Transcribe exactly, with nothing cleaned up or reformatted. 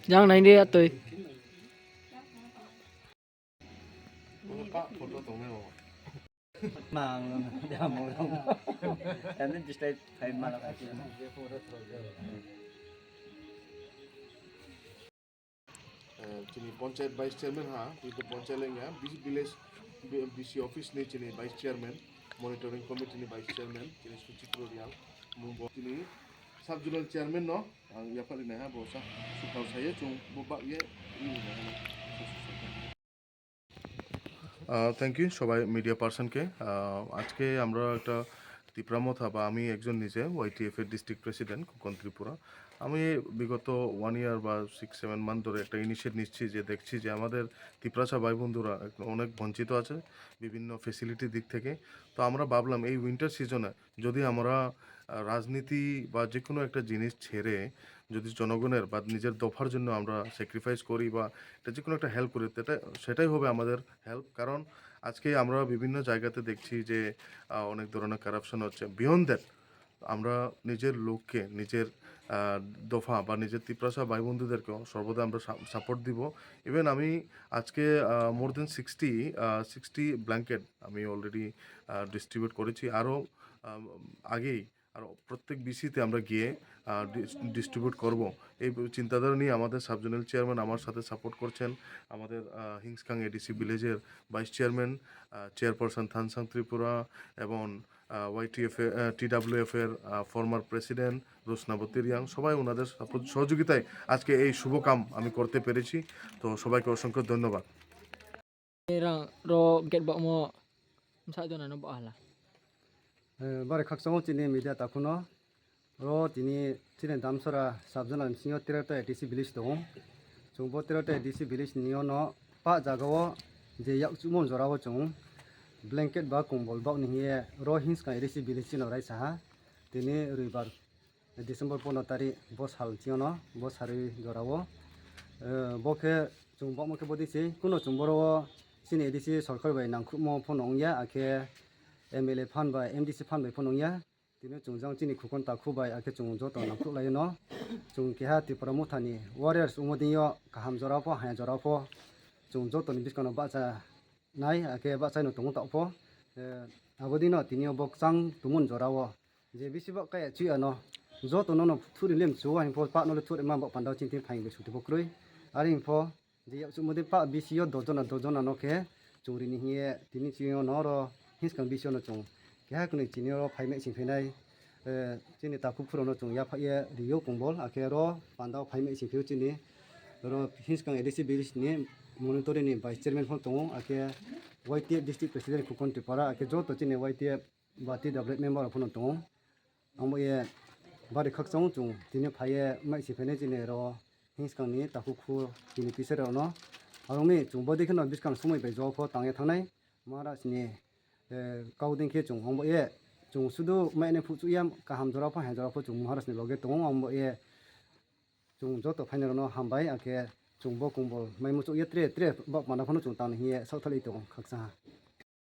Jang nai de atoi. Mang, ya, mau dong. Yang ni dislike time malah kasih. Eh, chini panchayat vice chairman ha, twi to panchayat lengya, B C village, B-, B C office ni chini vice chairman, monitoring committee ni vice chairman, chini Suchitra Reang, mungbo chini sub zonal chairman no, ang yapari nai ha, bo sa, sukal saya, chung bo bak ye, ini nai ha, Uh, thank you সবাই মিডিয়া পার্সনকে। Uh, আজকে আমরা একটা তিপ্রা মথা বা আমি একজন নিজে ওয়াইটিএফ এর ডিস্ট্রিক্ট প্রেসিডেন্ট, খোকন ত্রিপুরা। আমি বিগত ওয়ান ইয়ার বা সিক্স সেভেন মান্থ ধরে একটা ইনিশিয়েট নিচ্ছি, যে দেখছি যে আমাদের তিপ্রাসা ভাই বন্ধুরা এক-, অনেক বঞ্চিত আছে বিভিন্ন ফেসিলিটির দিক থেকে। তো আমরা ভাবলাম এই উইন্টার সিজনে যদি আমরা, আহ, রাজনীতি বা যে কোনো একটা জিনিস ছেড়ে যদি জনগণের বা নিজের দফার জন্য আমরা স্যাক্রিফাইস করি বা এটা যে কোনো একটা হেল্প করি, সেটা, সেটাই হবে আমাদের হেল্প। কারণ আজকে আমরা বিভিন্ন জায়গাতে দেখছি যে, আহ, অনেক ধরনের কারাপশন হচ্ছে। বিয়ন্ড দ্যাট, আমরা নিজের লোককে, নিজের, আহ, দফা বা নিজের তিপ্রাসা ভাই বন্ধুদেরকেও সর্বদা আমরা সা-, সাপোর্ট দিব। ইভেন আমি আজকে, আহ, মোর দেন সিক্সটি, আহ, সিক্সটি ব্ল্যাঙ্কেট আমি অলরেডি, আহ, ডিস্ট্রিবিউট করেছি। আরও, আহ, আগেই আর প্রত্যেক বিসিতে আমরা গিয়ে, আহ, ডিস-, ডিস্ট্রিবিউট করব। এই চিন্তাধারা নিয়ে আমাদের সাব জোনাল চেয়ারম্যান আমার সাথে সাপোর্ট করছেন, আমাদের, আহ, হিংসকাং এডিসি ভিলেজের ভাইস চেয়ারম্যান, আহ, চেয়ারপারসন থানসাং ত্রিপুরা এবং, আহ, ওয়াইটিএফ এ, আহ, টিডাব্লিউএফ এর, আহ, ফর্মার প্রেসিডেন্ট রোশনাবতী রিয়াং, সবাই ওনাদের সাপোর্ট সহযোগিতায় আজকে এই শুভ কাম আমি করতে পেরেছি। তো সবাইকে অসংখ্য ধন্যবাদ। Rang ro gate bokmo msa jona no bo hala. Eh, bari khakchangma chini media takhuno. Ro tini chini Damsara sub zonal bisingo Terata A D C village tongo. Chwng bo Terata A D C village ni ono pa jagao je yak chumon jorao chwng blanket ba kombol bak ni hiye ro hinskang A D C village chino rai saha. Tini roibar December pono tari bo sal chiyano bo sarwi jorao, eh, bo khe chwng bokma khe bodi se kuno chwng boro chini A D C sorkar bai nangkhukmo phano wngya, akhe M L A phan bai, M D C phan bai phano wngya. Tini chwng jang chini khukon takhu bai, akhe chwng joto nangkhuk laino. Chwng keha Tripura Mothani warriors wngmo dingyo kaham jorao pho, haya jorao pho chwng jotoni bwskano bacha nai, akhe bachaino tongo tao pho. Eh, abo dino tini o bo kwchang tumon jorao. Je bisi bo kaya chuya no, joto no no thuri lem chuo, hing pho pa no le thuri ma bo panda chinti phaing be suti bo kroi. Ari hing pho je yak chumo de pa bisi yo dojona, dojona no khe churi ni hiye tini chi yo no ro hinskang bisi yo no chung. Keha kuni chini ro phai me sing phinai, eh, chini taku phuro no chung ya pha ye rio kombol, akhe ro panda phai me sing phio chini ro hinskang A D C village ni monitoring ni vice chairman pho tongo, akhe Y T F district president Khukon Tripura, akhe joto chini Y T F ba T W member rok phano tongo. Amo ye bari khakchang chwng tini phaiye mai si phainai chini ro hinskang ni takhuk khu tini pisa rok no. Aroni chwng bodi kheno bwskang somoi bai jok pho tangya thangnai Maharaj ni, eh, kau ding khe chwng amo ye chwng sudu mai ne phuchu ya kaham jora pho hai jora pho chwng Maharaj ni loge tongo amo ye. Chwng joto phainairokno hambai, akhe chwng bo kombol mai muchuk ye tre tre bak mana phano chwng tangni hiye saktharwi tongo khaksa ha.